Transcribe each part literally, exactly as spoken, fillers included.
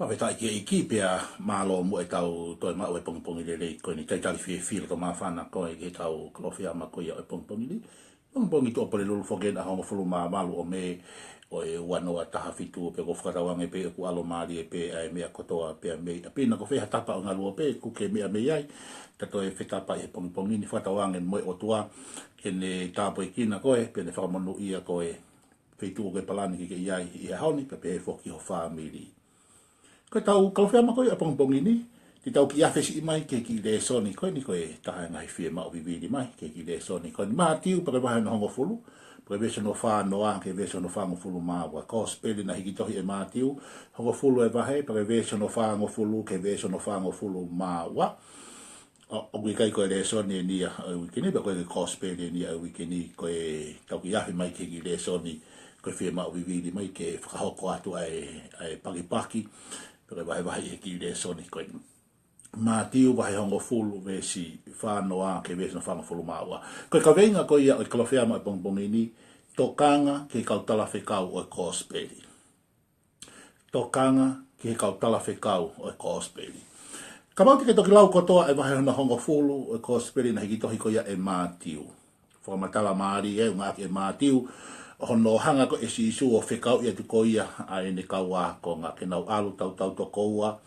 Fakafetaʻi ki he ʻEiki pea mālō muʻa ʻetau toe maʻu e pongipongi lelei ko eni. Talitali fiefia loto māfana koe ki heʻetau Kalofiama ko ia ʻo e pongipongi ni. Pongipongi Tuʻapulelulu foki ena, hongofulu mā valu ʻo Mē ʻo e ua noa taha fitu, pea ʻoku fakatauange pē ʻoku ʻalomālie pē ʻa e meʻa kotoa pē mei ʻapi na. Ko fē ha tapa ʻo ngaluope ʻoku ke meʻa mei ai, ta toe fetapaʻi he pongipongi ni. Fakatauange mo e ʻOtua ke ne tāpuekina koe, pea ne fakamonūʻia koe, feituʻu ʻoku ke palani ke ke ʻi ai ʻi he ʻaho ni, pea pehē foki ho fāmili. Ko ʻetau Kalofiama ko ia ʻo e pongipongi ni, te tau kiʻi afe siʻi mai ki he kiʻi lēsoni ko eni, ko e taha e ngaahi fiemaʻu vivili mai ki he kiʻi lēsoni ko eni. Mātiu pea ko e vahe hono hongofulu, pea ko e veesi hono fā noa ki he veesi hono fāngofulu mā ua. Kosipeli naʻe hiki tohi ʻe Mātiu, hongofulu e vahe, pea ko e veesi hono fāngofulu ki he veesi hono fāngofulu mā ua. ʻO, ʻoku ʻikai ko e lēsoni eni ia ʻo e uike ni, pea ko e kosipeli eni ia ʻo e uike ni, ko ʻetau kiʻi afe mai ki he kiʻi lēsoni, ko e fiemaʻu vivili mai ke fakahoko atu ʻa e, ʻa e pakipaki, pea ko e vahevahe ʻi he kiʻi lēsoni ko eni. Mātiu vahe hongofulu, veesi fā noa ki he veesi hono fāngofulu mā ua. Ko e kaveinga ko ia ʻo e Kalofiama ʻo e pongipongi ni, Tokanga ki he Kau Talafekau ʻo e Kosipeli. Tokanga ki he Kau Talafekau ʻo e Kosipeli. Kapau te ke toki lau kotoa e vahe hono hongofulu ʻo e kosipeli naʻe hiki tohi ko ia ʻe Mātiu. Fakamatala mālie ʻa e ʻuhinga ʻaki ʻe Mātiu hono hanga ko ē ʻe Sīsū ʻo fekauʻi atu ko ia ʻa ʻene kau ākonga ke nau ʻalu tautau toko ua,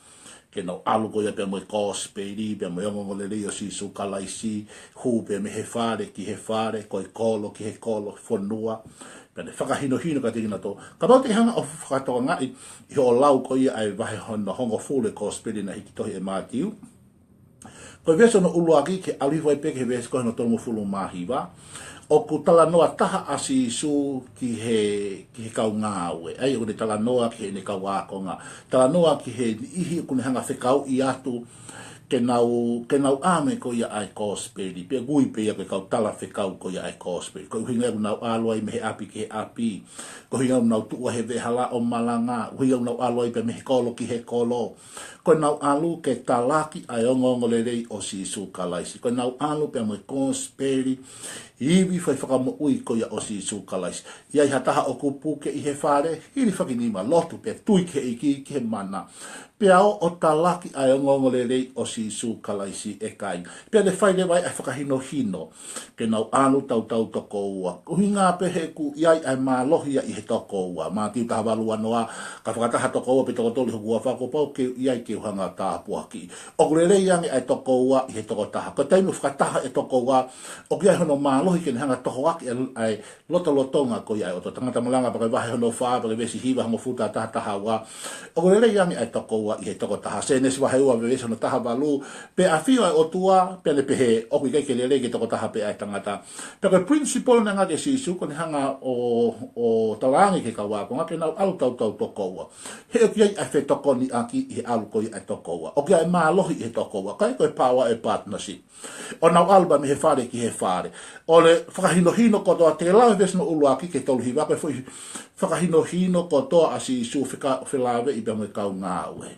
ke nau ʻalu ko ia pea mo e kosipeli, pea mo e ongoongolelei ʻo Sīsū Kalaisi, hū pea mei he fale ki he fale, ko e kolo ki he kolo, fonua, pea ne fakahinohino kiate kinautolu. Kapau te ke hanga ʻo fakatokangaʻi ʻi hoʻo lau ko ia ʻa e vahe hono hongofulu e kosipeli naʻe hiki tohi ʻe Mātiu, ko e veesi hono ʻuluaki ke ʻalu hifo ai pē ki he veesi ko hono tolungofulu mā hiva, ʻoku talanoa taha ʻa Sīsū ki he, ki he kau ngāue. ʻA ia ʻoku ne talanoa ki heʻene kau ākonga. Talanoa ki he niʻihi ʻoku ne hanga fekauʻi atu ke nau, ke nau ʻave ko ia ʻa e kosipeli, pea ʻoku ui pē ia ko e kau talafekau ko ia ʻa e kosipeli. Ko e ʻuhinga ʻoku nau ʻalu ai mei he ʻapi ki he ʻapi. Ko e ʻuhinga ʻoku nau tuʻu ai he veʻehala ʻo malanga. Ko e ʻuhinga ʻoku nau ʻalu ai pē mei he kolo ki he kolo. Ko ʻenau ʻalu ke talaki ʻa e ongoongolelei ʻo Sīsū Kalaisi. Ko ʻenau ʻalu pea mo e kosipeli ivi fai fakamoʻui ko ia ʻo Sīsū Kalaisi. ʻI ai ha taha ʻoku puke ʻi he fale, hilifakinima, lotu pea tui ki he ʻEiki, ki he mana, pea ō ʻo talaki ʻa e ongoongolelei ʻo Sīsū Kalaisi, ʻikai. Pea ne fai leva ai ʻa e fakahinohino ke nau ʻalu tautau toko ua. ʻUhinga pē he ʻoku ʻi ai ʻa e mālohi ia ʻi he toko ua. Mātiu taha valu ua noa, ka fakataha toko ua pe toko tolu ʻi hoku huafa, kuo pau ke u ʻi ai ke u hanga ʻo tāpuakiʻi. ʻOku lelei ange ʻa e toko ua ʻi he toko taha. Ko e taimi ʻoku fakataha e toko ua, ʻoku ʻi ai hono mālohi ke ne hanga ʻo tohoakiʻi ʻa e, ʻa e lotolotonga ko ia ʻo e ʻOtua. Tangata Malanga pea ko e vahe hono fā, pea ko e veesi hiva, hongofulu, taha taha ua. ʻOku lelei ange ʻa e toko ua ʻi he toko taha. Sēnesi vahe ua, veesi hono taha valu, pea ʻafio ʻa e ʻOtua, pea ne pehē, ʻoku ʻikai ke lelei ke toko taha pē ʻa e tangata. Pea ko e principle naʻe ngāueʻaki ʻe Sīsū, ko ʻene hanga ʻo, ʻo talaange ki he kau ākonga ke nau ʻalu tautau toko ua. He ʻoku ʻi ai ʻa e fetokoniʻaki ʻi he ʻalu ko ia ʻa e toko ua. ʻOku ʻi ai e mālohi ʻi he toko ua. Ko e, ko e power e partnership. ʻO nau ʻalu pē mei he fale ki he fale. ʻO ne fakahinohino kotoa, te ke lau e veesi hono ʻuluaki ki he tolu hiva, ko e foʻi fakahinohino kotoa ʻa Sīsū feka-, felāveʻi pea mo e kau ngāue.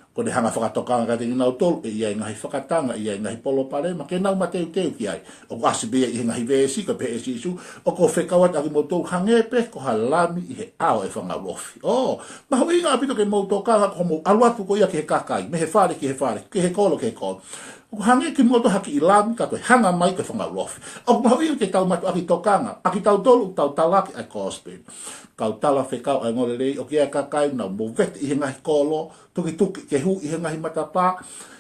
Ko ʻene hanga ʻo fakatokanga kiate kinautolu ʻe ʻi ai e ngaahi fakatanga, ʻi ai e ngaahi palopalema ke nau mateuteu ki ai. ʻOku ʻasi pē ia ʻi he ngaahi veesi, ko e pehē ʻe Sīsū, ʻoku ou fekau atu ʻa kimoutolu hangē pē ko ha lami ʻi he ʻao ʻo e fanga ulofi. ʻŌ, mahuʻinga ʻaupito ke mou tokanga ko hoʻomou ʻalu atu ko ia ki he kakai, mei he fale ki he fale, ki he kolo ki he kolo. ʻOku hangē kimoutolu ha kiʻi lami ka ko e hanga mai ko e fanga ulofi. ʻOku mahuʻinga ke tau mātuʻaki tokanga, ʻa kitautolu ʻoku tau talaki ʻa e kosipeli. Kau talafekau ʻa e ongoongolelei, ʻoku ʻi ai e kakai ʻoku nau movete ʻi he ngaahi kolo, tukituki ke hū ʻi he ngaahi matapā,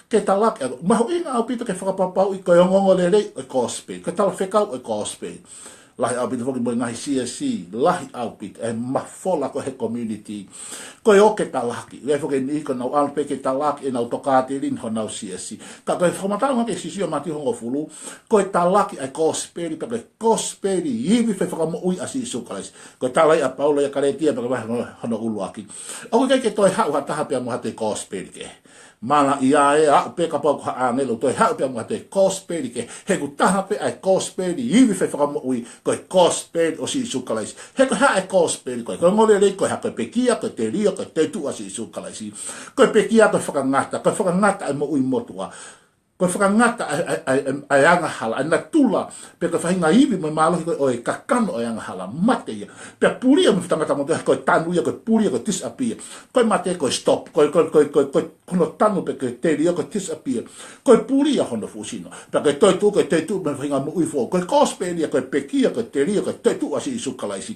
ke talaki ʻa e, mahuʻinga ʻaupito ke fakapapauʻi ko e ongoongolelei ʻo e kosipeli, ko e talafekau ʻo e kosipeli. Lahi ʻaupito foki mo e ngaahi siasi, lahi ʻaupito e mafola ko ē he community. Ko e ʻoku ke talaki, ʻoku ʻi ai foki e niʻihi ʻoku nau ʻalu pē ke talaki ʻenau tokāteline honau siasi. Ka ko e fakamatala ʻa e Sīsū ʻia Mātiu hongofulu, ko e talaki ʻa e kosipeli, pea ko e kosipeli ivi fai fakamoʻui ʻa Sīsū Kalaisi. Ko e tala ia ʻa Paula ʻia Kalētia pea ko e vahe hono ʻuluaki. ʻOku ʻikai ke toe haʻu ha taha pea mo ha toe kosipeli kehe. Mana ia ē, aʻu pē kapau ko ha ʻāngelo, toe haʻu pea mo ha toe kosipeli kehe. He ʻoku taha pē ʻa e kosipeli ivi fai fakamoʻui, ko e kosipeli ʻo Sīsū Kalaisi. He ko e hā e kosipeli ko ē? Ko e ongoongolelei ko e hā? Ko e pekia, ko e telio, ko e toetuʻu ʻa Sīsū Kalaisi. Ko e pekia ko e fakangata, ko e fakangata e moʻui motuʻa. Ko e fakangata ʻa e, ʻa e, ʻa e, ʻa e angahala, ʻa e natula, pe ko e faʻahinga ivi mo e mālohi ko ē ʻo e kakano ʻo e angahala, mate ia. Pea pulia mei he fuʻu tangata motuʻa, ko e tanu ia, ko e pulia, ko e disappear. Ko e mate, ko e stop, ko e, ko e, ko e, ko e, ko e, ko hono tanu pe ko e telio, ko e disappear. Ko e pulia hono fuʻu sino. Pea ko e toetuʻu, ko e toetuʻu mei he faʻahinga moʻui foʻou. Ko e kosipeli ia, ko e pekia, ko e telio, ko e toetuʻu ʻa Sīsū Kalaisi.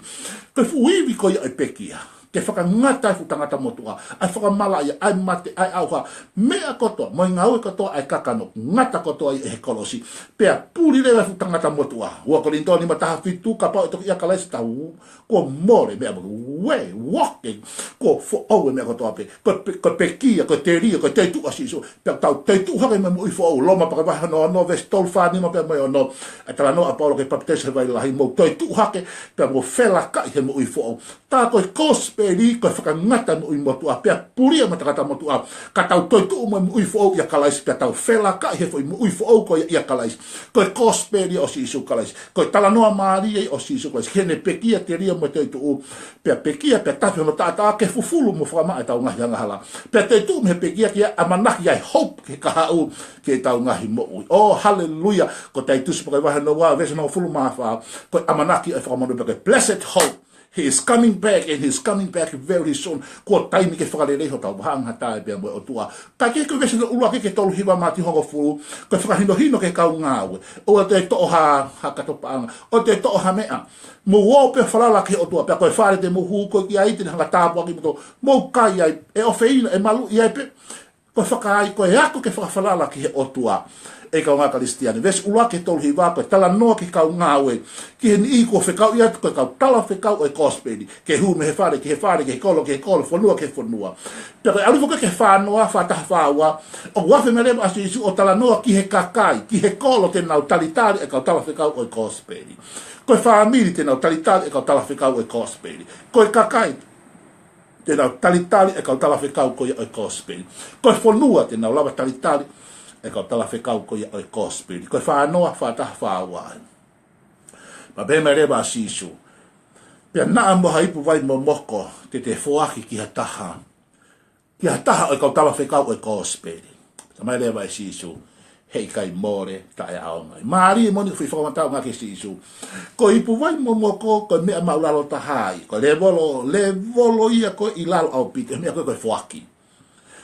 Ko e fuʻu ivi ko ia ʻo e pekia. Ke fakangata e fuʻu tangata motuʻa, ʻa e fakamalaʻia, ʻa e mate, ʻa e ʻauha, meʻa kotoa, mo e ngāue kotoa ʻa e kakano, ngata kotoa ia ʻe he kolosi. Pea puli leva e fuʻu tangata motuʻa. Ua Kolinitō nima taha fitu, kapau ʻe toki ʻia Kalaisi, tau, kuo mole meʻa mo, we, woke, kuo foʻou e meʻa kotoa pē. Ko e pe-, ko e pekia, ko e telio, ko e toetuʻu ʻa Sīsū. Pea tau toetuʻu hake mo e moʻui foʻou, Loma pea ko e vahe hono ono, veesi tolu, fā, nima pea mo e ono. ʻA e talanoa ʻa Paula ki he papitaiso he vai lahi, mou toetuʻu hake, pea mou felakaʻi he moʻui foʻou. Tā ko e kosipeli, ko e fakangata moʻui motuʻa, pea pulia mo e tangata motuʻa, ka tau toetuʻu mo e moʻui foʻou ʻia Kalaisi, pea tau felakaʻi he foʻi moʻui foʻou ko ia ʻia Kalaisi. Ko e kosipeli ʻo Sīsū Kalaisi. Ko e talanoa mālie ʻo Sīsū Kalaisi. Ki heʻene pekia, telio mo e toetuʻu, pea pekia, pea tafe hono taʻataʻa ke fufulu mo fakamaʻa ʻetau ngaahi angahala. Pea toetuʻu mei he pekia ke ʻamanaki ʻa e hope ki he kahaʻu ki heʻetau ngaahi moʻui. Oh, haleluia. Ko Taitusi pea ko e vahe hono ua, veesi hongofulu mā fā. Ko e ʻamanaki ʻo e fakamonū pea ko e blessed hope. He is coming back and he is coming back very soon. Kuo taimi ke fakalelei hotau vahanga taʻe pea mo e ʻOtua. Ka ke ko e veesi hono ʻuluaki ki he tolu hiva Mātiu hongofulu. Ko e fakahinohino ki he kau ngāue. ʻOua te toʻo ha, ha kato paʻanga. ʻOua te toʻo ha meʻa. Mou ō pē ʻo falala ki he ʻOtua. Pea ko e fale te mou hū ko ē ki ai te ne hanga ʻo tāpuakiʻi kimoutolu. Mou kai ai. ʻE ʻofeina, ʻe maluʻi ai pē. Ko e fakaai, ko e ako ke fakafalala ki he ʻOtua. ʻE kaungā Kalisitiane. Veesi ʻuluaki ki he tolu hiva, ko e talanoa ki he kau ngāue. Ki he niʻihi kuo fekauʻi atu ko e kau talafekau ʻo e kosipeli. Ke hū mei he fale ki he fale, ki he kolo ki he kolo, fonua ki he fonua. Pea ko e ʻalu foki ki he fā noa, fā taha fā ua, ʻoku afe mai leva ʻa Sīsū ʻo talanoa ki he kakai, ki he kolo te nau talitali e kau talafekau ʻo e kosipeli. Ko e fāmili te nau talitali e kau talafekau ʻo e kosipeli. Ko e kakai te nau talitali e kau talafekau ko ia ʻo e kosipeli. Ko e fonua te nau lava talitali e kau talafekau ko ia ʻo e kosipeli. Ko e fā noa, fā taha fā ua. Pea pehē mai leva ʻa Sīsū, pea naʻa mo ha ipu vai momoko te te foaki ki ha taha, ki ha taha ʻo e kau talafekau ʻo e kosipeli. Talamai leva ʻe Sīsū, heʻikai mole taʻeʻaonga. Mālie moʻoni e foʻi fakamatala ʻa Sīsū. Ko e ipu vai momoko, ko e meʻa māʻulalo taha ia. Ko e lēvolo, lēvolo ia ko ē ʻi lalo ʻaupito, e meʻa ko ē ko e foaki.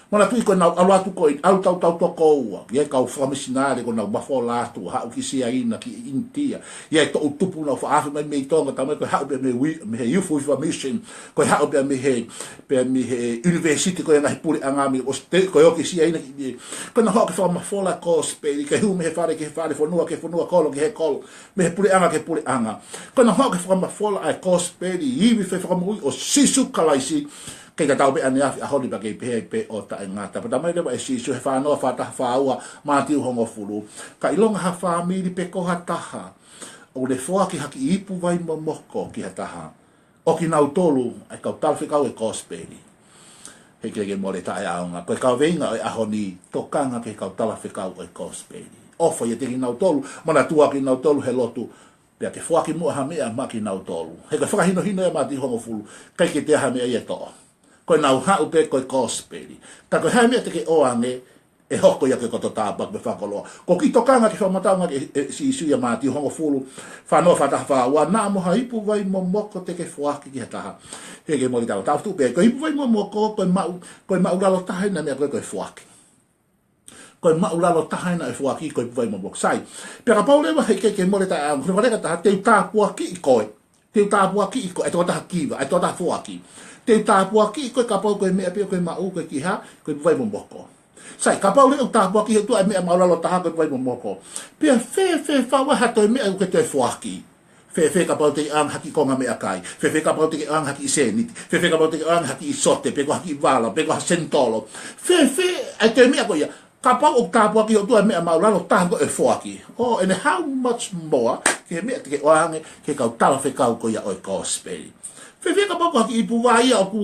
Manatuʻi ko ʻenau ʻalu atu ko ē, ʻalu tautau toko ua. ʻI ai e kau fakamisinale ko ʻenau mafola atu, haʻu ki Siaina, ki ʻInitia. ʻI ai e toʻutupu naʻa nau faʻa afe mai mei Tonga, talamai ko e haʻu pē mei he ui-, mei he Youth with a Mission, ko e haʻu pē mei he, pē mei he university ko e ngaahi puleʻanga mei ʻOsite-, ko e ō ki Siaina ki, ko ʻenau haʻu ke fakamafola e kosipeli, ke hū mei he fale ki he fale, fonua ki he fonua, kolo ki he kolo, mei he puleʻanga ki he puleʻanga. Ko ʻenau haʻu ke fakamafola ʻa e kosipeli, ivi fefakamoʻui ʻo Sīsū Kalaisi, kei tatau pē ʻaneafi, ʻaho ni pea kei pehē pē ʻo taʻengata. Pea talamai leva ʻe Sīsū he fā noa, fā taha fā ua, Mātiu hongofulu. Ka ʻilonga ha fāmili pe ko ha taha ʻoku ne foaki ha kiʻi ipu vai momoko ki ha taha ʻo kinautolu ʻa e kau talafekau ʻo e kosipeli, heʻikai ke mole taʻeʻaonga. Ko e kaveinga ʻo e ʻaho ni, tokanga ki he kau talafekau ʻo e kosipeli. ʻOfa ʻiate kinautolu, manatua kinautolu he lotu, pea ke foaki muʻa ha meʻa maʻa kinautolu. He ko e fakahinohino ia ʻa Mātiu hongofulu, ʻikai ke toe ʻi ai ha meʻa ia ʻe toʻo. Ko ʻenau haʻu pē ko e kosipeli. Ka ko e hā e meʻa te ke ʻoange, ʻe hoko ia ko e koto tāpuaki mo e fakakoloa. Ko e kiʻi tokanga ki he fakamatala ʻa e, ʻe Sīsū ʻia Mātiu hongofulu, fā noa, fā taha fā ua, naʻa mo ha ipu vai momoko te ke foaki ki ha taha, heʻikai ke mole taʻeʻaonga. Tafoki pē, ko e ipu vai momoko, ko e maʻu, ko e māʻulalo taha ʻena meʻa ko ē ko e foaki. Ko e māʻulalo taha ʻena ʻo e foaki, ko e ipu vai momoko. Sai, pea kapau leva heʻikai ke mole taʻeʻaonga, ko e fakalea ʻe taha, te u tāpuakiʻi koe. Te u tāpuakiʻi koe, ʻa e tokotaha kiva, ʻa e tokotaha foaki. Te u tāpuakiʻi koe kapau ko e meʻa pē ʻoku ke maʻu, ko e kiʻi hā, ko e ipu vai momoko. Sai, kapau leva ʻoku tāpuakiʻi he ʻOtua e meʻa māʻulalo taha, ko e ipu vai momoko. Pea fēfē fau ai ha toe meʻa ʻoku ke toe foaki. Fēfē kapau te ke ʻoange ha kiʻi konga meʻakai. Fēfē kapau te ke ʻoange ha kiʻi sēniti. Fēfē kapau te ke ʻoange ha kiʻi sote, pe ko ha kiʻi vala, pe ko ha senitolo. Fēfē ʻa e toe meʻa ko ia. Kapau ʻoku tāpuakiʻi he ʻOtua e meʻa māʻulalo taha ko ē ʻo e foaki, oh, and how much more ki he meʻa te ke ʻoange ki he kau talafekau ko ia ʻo e kosipeli. Fēfē kapau ko ha kiʻi ipu vai ia ʻoku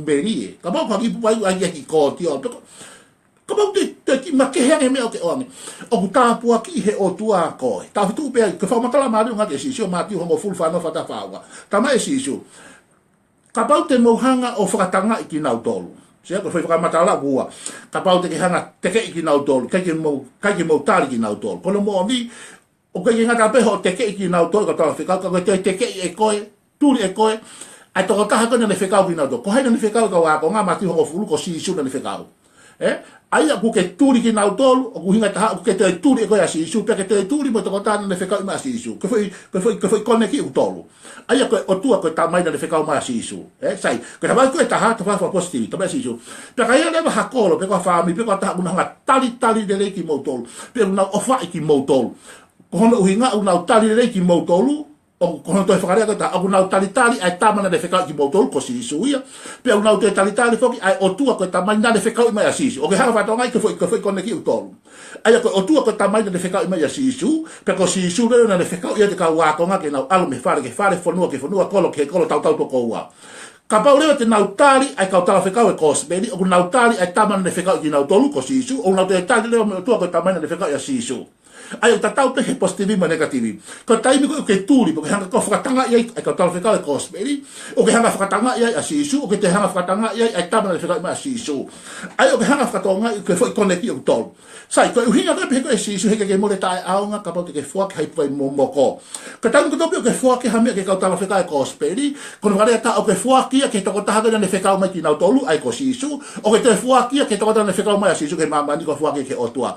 melie. Kapau ko ha kiʻi ipu vai ʻoku ʻai ki he kōti ʻo, pe ko, kapau te, te kiʻi makehe ange e meʻa ʻoku ke ʻoange. ʻOku tāpuakiʻi he ʻOtua koe. Tafoki pē, ko e fakamatala mālie ʻa e ʻEiki ʻe Sīsū, Mātiu hongofulu, fā noa, fā taha fā ua. Talamai ʻe Sīsū, kapau te mou hanga ʻo fakatangaʻi kinautolu, Sai, ko e foʻi fakamatala ʻoku ua. Kapau te ke hanga tekeʻi kinautolu, ʻikai ke mou, ʻikai ke mou tali kinautolu. Ko hono moʻoni, ʻoku ʻikai ke ngata pē hoʻo tekeʻi kinautolu kau talafekau, ka ko e toe tekeʻi ʻe koe, tuli ʻe koe ʻa e tokotaha ko ē naʻa ne fekau kinautolu. Ko hai naʻa ne fekau e kau ākonga? Mātiu hongofulu, ko Sīsū naʻa ne fekau. Ē? ʻA ia ʻoku ke tuli kinautolu, ʻoku ʻuhinga ʻe taha ʻoku ke toe tuli ʻe koe ʻa Sīsū, pea ke toe tuli mo e tokotaha naʻa ne fekau mai ʻa Sīsū. Ko e foʻi, ko e foʻi, ko e foʻi konekī ʻoku tolu. ʻA ia ko e ʻOtua, ko e Tamai naʻa ne fekau mai ʻa Sīsū. Ē? Sai, ko e tapa ko ē ʻe taha, tapa fakapositive, Tamai ʻa Sīsū. Pea ka ʻi ai leva ha kolo, pe ko ha fāmili, pe ko ha taha ʻoku nau hanga talitali lelei kimoutolu, pe ʻoku nau ʻofaʻi kimoutolu. Ko hono ʻuhinga ʻoku nau tali lelei kimoutolu, ʻoku, ko hono toe fakalea ko e taha, ʻoku nau talitali ʻa e Tama naʻa ne fekau kimoutolu, ko Sīsū ia. Pea ʻoku nau toe talitali foki ʻa e ʻOtua, ko e Tamai naʻa ne fekau mai ʻa Sīsū. ʻOku ke hanga fakatokangaʻi ko e foʻi, ko e foʻi konekī ʻoku tolu. ʻA ia ko e ʻOtua, ko e Tamai naʻa ne fekau mai ʻa Sīsū, pea ko Sīsū leva naʻa ne fekau ʻa e kau ākonga ke nau ʻalu mei fale ki fale, fonua ki fonua, kolo ki kolo, tautau toko ua. Kapau leva te nau tali ʻa e kau talafekau e kosipeli, ʻoku nau tali ʻa e Tama naʻa ne fekau kinautolu, ko Sīsū, ʻoku nau toe tali leva mo e ʻOtua, ko e Tamai naʻa ne fekau ʻa Sīsū. ʻA ia ʻoku tatau pē he positive mo e negative. Ko e taimi ko ē ʻoku ke tuli, pe ʻoku ke hanga ʻo fakatangaʻi ai ʻa e kau talafekau e kosipeli, ʻoku ke hanga ʻo fakatangaʻi ai ʻa Sīsū, ʻoku ke toe hanga ʻo fakatangaʻi ai ʻa e Tama naʻa ne fekau mai ʻa Sīsū. ʻA ia ʻoku ke hanga ʻo fakatokangaʻi ko e foʻi konekī ʻoku tolu. Sai, ko e ʻuhinga ko ē pē ko ē ʻa Sīsū, heʻikai ke mole taʻeʻaonga kapau te ke foaki ha ipu vai momoko. Ko e taimi kotoa pē ʻoku ke foaki ha meʻa ki he kau talafekau e kosipeli, ko hono fakalea ʻe taha ʻoku ke foaki ia ki he tokotaha ko ē naʻa ne fekau mai kinautolu, ʻa ia ko Sīsū, ʻoku ke toe foaki ia ki he tokotaha naʻa ne fekau mai ʻa Sīsū ki māmani, ko e foaki ki he ʻOtua.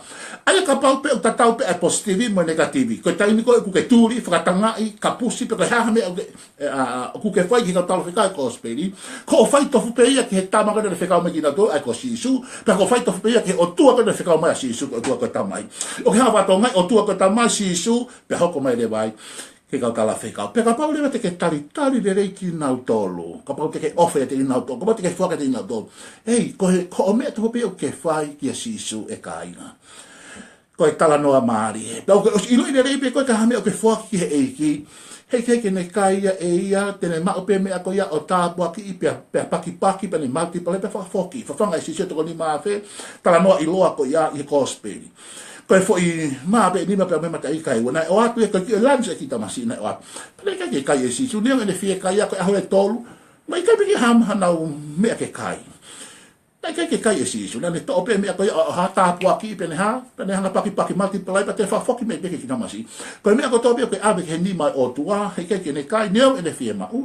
ʻA ia kapau pē ʻoku tatau pē ʻa e positive mo e negative. Ko e taimi ko ē ʻoku ke tuli, fakatangaʻi, kapusi, pe ko e hā ha meʻa ʻoku ke, ē, ʻa, ʻa, ʻoku ke fai ki he kau talafekau e kosipeli, ko hoʻo fai tofu pē ia ki he Tama ko ē naʻa ne fekau mai kinautolu, ʻa ia ko Sīsū, pea ko hoʻo fai tofu pē ia ki he ʻOtua ko ē naʻa ne fekau mai ʻa Sīsū, ko e ʻOtua ko e Tamai. ʻOku ke hanga ʻo fakatokangaʻi ʻOtua ko e Tamai, Sīsū, pea hoko mai leva ai ki he kau talafekau. Pea kapau leva te ke talitali lelei kinautolu, kapau te ke ʻofa ʻiate kinautolu, kapau te ke foaki ʻiate kinautolu. ʻEi, ko e, ko hoʻo meʻa tofu pē ʻoku ke fai kia Sīsū, ʻe kāinga. Ko e talanoa mālie. Pea ʻoku ke ʻosi ʻiloʻi lelei pē ko e taha meʻa ʻoku ke foaki ki he ʻEiki, heʻikai ke ne kai ia ʻe ia, te ne maʻu pē meʻa ko ia ʻo tāpuakiʻi pea, pea pakipaki pea ne multiply pea fakafoki. Fafanga ʻe Sīsū e toko nima afe, talanoa ʻiloa ko ia ʻi he kosipeli. Ko e foʻi mā pē ʻe nima pea mo e mataʻi kai ua, naʻe ʻoatu ia ko e kiʻi lunch ʻa e kiʻi tamasiʻi naʻe ʻoatu. Pea naʻe ʻikai ke kai ʻe Sīsū, neongo ʻene fie kai ia ko e ʻaho ʻe tolu, naʻe ʻikai pē ke ʻi ai ha, hanau meʻa ke kai. Naʻe ʻikai ke kai ʻe Sīsū, naʻa ne toʻo pē meʻa ko ia ʻo, ʻo hā, tāpuakiʻi pea ne hā, pea ne hanga ʻo pakipaki, multiply pea toe fakafoki mai pē ki he kiʻi tamasiʻi. Ko e meʻa kotoa pē ʻoku ʻave ki he nima ʻo e ʻOtua, heʻikai ke ne kai, neongo ʻene fiemaʻu.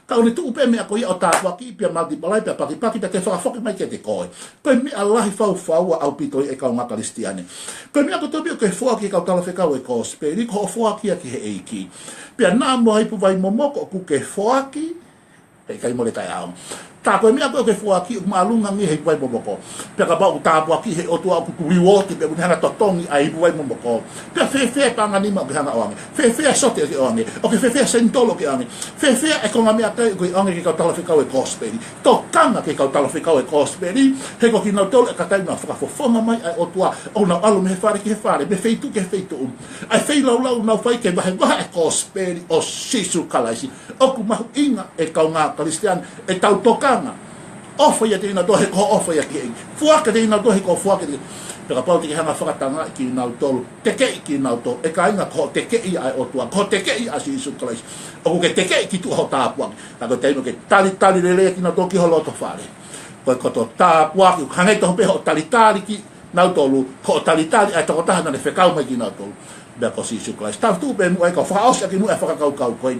Ka ʻoku ne tuʻu pē meʻa ko ia ʻo tāpuakiʻi pea multiply pea pakipaki pea toe fakafoki mai kiate koe. Ko e meʻa lahi faufaua ʻaupito ia ʻe kāinga Kalisitiane. Ko e meʻa kotoa pē ʻoku ke foaki ki he kau talafekau e kosipeli, ko hoʻo foaki ia ki he ʻEiki. Pea naʻa mo ha ipu vai momoko ʻoku ke foaki, heʻikai mole taʻeʻaonga. Tā ko e meʻa ko ē ʻoku ke foaki ʻoku māʻolunga ange he ipu vai momoko. Pea kapau ʻoku tāpuakiʻi ʻe he ʻOtua, ʻoku ke reward pea ʻoku ne hanga ʻo totongi ʻa e ipu vai momoko. Pea fēfē e paʻanga nima ʻoku ke hanga ʻo ʻoange? Fēfē e sote ʻoku ke ʻoange? ʻOku ke fēfē e senitolo ʻoku ke ʻoange? Fēfē e konga meʻakai ʻoku ke ʻoange ki he kau talafekau e kosipeli? Tokanga ki he kau talafekau e kosipeli, he ko kinautolu ʻe kātaki ʻo fakafofonga mai ʻa e ʻOtua, ʻo nau ʻalu mei he fale ki he fale, mei he feituʻu ki he feituʻu. ʻA e feilaulau ʻoku nau fai ke vahevahe e kosipeli ʻo Sīsū Kalaisi. ʻOku mahuʻinga ʻe kāinga Kalisitiane ʻetau tokanga. ʻOfa ʻiate kinautolu he ko hoʻo ʻofa ia ki he ʻEiki. Foaki ʻiate kinautolu he ko hoʻo foaki ia ki he ʻEiki. Pea kapau te ke hanga ʻo fakatangaʻi kinautolu, tekeʻi kinautolu, ʻe kāinga, ko hoʻo tekeʻi ʻa e ʻOtua, ko hoʻo tekeʻi ʻa Sīsū Kalaisi. ʻOku ke tekeʻi ki tuʻa hoʻo tāpuaki. Ka ko e taimi ʻoku ke talitali lelei kinautolu ki ho loto fale, ko e koto tāpuaki, ʻoku hangē tofu pē hoʻo talitali kinautolu, ko hoʻo talitali ʻa e tokotaha naʻa ne fekau mai kinautolu, pea ko Sīsū Kalaisi. Tau tuʻu pē muʻa ai kau fakaʻosi ʻaki muʻa e fakakaukau ko ē.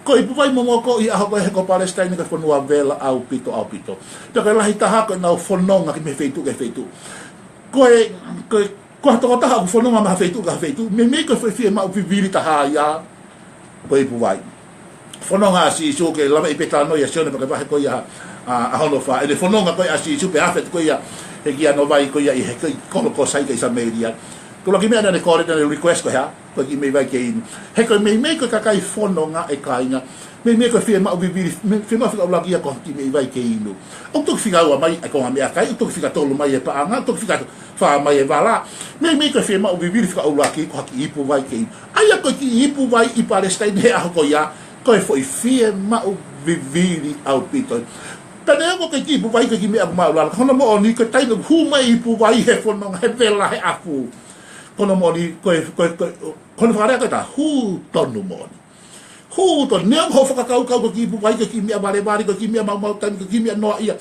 Ko e ipu vai momoko ʻi he ʻaho ko ē he ko Palesitaine ko e fonua vela ʻaupito, ʻaupito. Pea ko e lahi taha ko ʻenau fononga ki he feituʻu ki he feituʻu. Ko e, ko e, ko ha tokotaha ʻoku fononga mei ha feituʻu ki ha feituʻu, meimei ko e foʻi fiemaʻu vivili taha ia, ko e ipu vai. Fononga ʻa Sīsū, ke lave ʻi he talanoa ʻia Sione pea ko e vahe ko ia, ʻa, ʻa hono fā. ʻEne fononga ko ē ʻa Sīsū pea afe atu ko ia he kiʻi ano vai ko ia ʻi he, ko e kolo ko Saika ʻi Samēlia. Tula ki meʻa naʻa ne kole, naʻa ne request ko e hā? Ko e kiʻi meʻi vai ke inu. He ko e meimei ko e kakai fononga, ʻe kāinga, meimei ko e fiemaʻu vivili, me-, fiemaʻu fika ʻuluaki ia ko e kiʻi meʻi vai ke inu. ʻOku toki fika ua mai e konga meʻakai, ʻoku toki fika tolu mai e paʻanga, ʻoku toki fika fā mai e vala. Meimei ko e fiemaʻu vivili fika ʻuluaki ko ha kiʻi ipu vai ke inu. ʻA ia ko e kiʻi ipu vai ʻi Palesitaine he ʻaho ko ia, ko e foʻi fiemaʻu vivili ʻaupito. Pea neongo ko e kiʻi ipu vai ko e kiʻi meʻa ʻoku māʻulalo, ka ko hono moʻoni ko e taimi ʻoku hū mai e ipu vai he fononga, he vela, he ʻafu, ko hono moʻoni, ko e, ko e, ko e, ko hono fakalea ko e taha, hū tonu moʻoni. Hū tonu, neongo hoʻo fakakaukau ko e kiʻi ipu vai ko e kiʻi meʻa valevale, ko e kiʻi meʻa maumau taimi, ko e kiʻi meʻa noaʻia.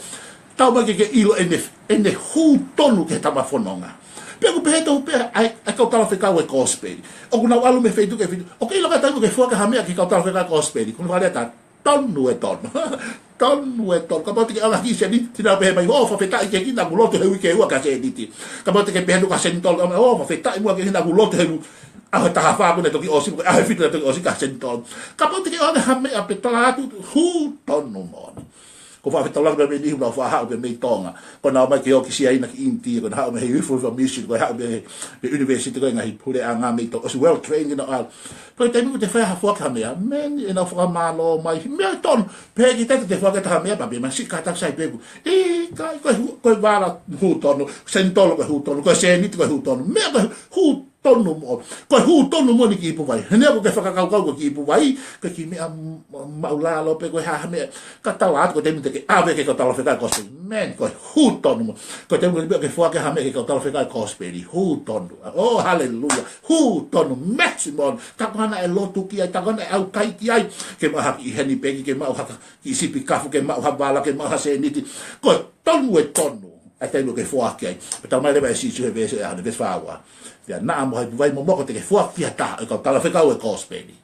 Taumaiā ke ke ʻilo ʻene, ʻene hū tonu ki he tama fononga. Pea ʻoku pehē tofu pē ʻa e, ʻa e kau talafekau ʻo e kosipeli. ʻOku nau ʻalu mei he feituʻu ki he feituʻu. ʻOku ke ʻilo kātaki ʻoku ke foaki ha meʻa ki he kau talafekau ʻo e kosipeli. Ko hono fakalea ʻe taha, tonu e tonu. Tonu e tonu. Kapau te ke ʻoange ha kiʻi seniti, te nau pehē mai, ʻō, fakafetaʻi ki he ʻEiki naʻa ku lotu he uike ʻe ua ki ha seniti. Kapau te ke pehē atu ki ha senitolo, ʻō, fakafetaʻi muʻa ki he ʻEiki naʻa ku lotu he ʻaho ʻe taha fā kuo ne toki ʻosi, ʻaho ʻe fitu ne toki ʻosi ki ha senitolo. Kapau te ke ʻoange ha meʻa pea tala atu, hū tonu moʻoni. ʻOku ou fakafetaulaki pē mei niʻihi naʻa nau faʻa haʻu pē mei Tonga. Ko ʻenau ō mai ke ō ki Siaina ki ʻInitia, ko ʻenau haʻu mei he Youth Revival Mission, ko ʻenau haʻu mei he, mei he university ko ē ngaahi puleʻanga mei Tonga, ʻosi well trained ʻenau ʻalu. Ko e taimi ʻoku te fai ha foaki ha meʻa, meni ʻenau fakamālō mai, meʻa tonu, pehē ki he taimi te foaki ha meʻa, pea pehē mai siʻi kātaki sai pē ʻoku. ʻIkai, ko e hū, ko e vala hū tonu, senitolo ko e hū tonu, ko e seniti ko e hū tonu, meʻa ko e hū tonu moʻoni. Ko e hū tonu moʻoni ki ʻIpuvai. He neongo ʻoku ke fakakaukau ko e ki ʻIpuvai, ko e kiʻi meʻa m-, maʻulalo pē ko e hā ha meʻa. Ka tala atu ko e taimi te ke ʻave ki he kau talafekau ʻo e kosipeli. Man, ko e hū tonu moʻoni. Ko e taimi ko ē ʻoku ke foaki ha meʻa ki he kau talafekau ʻo e kosipeli. Hū tonu. Oh, hallelujah. Hū tonu. Maximum. Tā ko ā naʻe lotu ki ai, tā ko ā naʻe ʻaukai ki ai. Ke maʻu ha kiʻi henipeki, ke maʻu ha kiʻi sipi kafu, ke maʻu ha vala, ke maʻu ha seniti. Ko e tonu e tonu ʻa e taimi ʻoku ke foaki ai. Pea talamai leva ʻe Sīsū he veesi ʻe ʻaho ni, veesi fā ua. Pea naʻa mo ha ipu vai momoko te ke foaki ki ha taha ʻo e kau talafekau ʻo e kosipeli,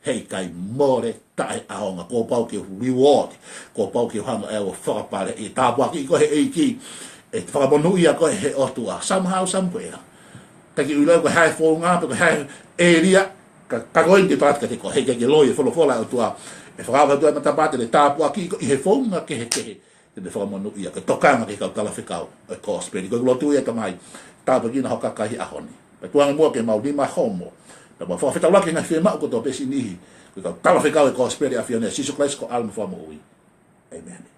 heʻikai mole taʻeʻaonga, kuo pau ke u reward, kuo pau ke u hanga ʻe au ʻo fakapale ʻi he tāpuakiʻi koe he ʻEiki, ʻe fakamonūʻia koe he ʻOtua. Somehow, somewhere. Teʻeki ke u ʻilo ko e hā e founga, pe ko e hā e ʻēlia, ka, ka ko eni te u tala atu kiate koe, heʻikai ke loi e folofola ʻa e ʻOtua. ʻE fakaava atu e matapā te ne tāpuakiʻi koe ʻi he founga kehekehe. Te ne fakamonūʻia, ke tokanga ki he kau talafekau ʻo e kosipeli. Ko ʻeku lotu ia, Tamai, tāpuekina ho kakai he ʻaho ni. Pea tuku ange muʻa ke mau nima homo. Pea mau fakafetaulaki he ngaahi fiemaʻu kotoa pē siʻi niʻihi. Ko e kau talafekau ʻo e kosipeli ʻa e ʻAfiona, Sīsū Kalaisi ko homau Fakamoʻui. ʻĒmeni.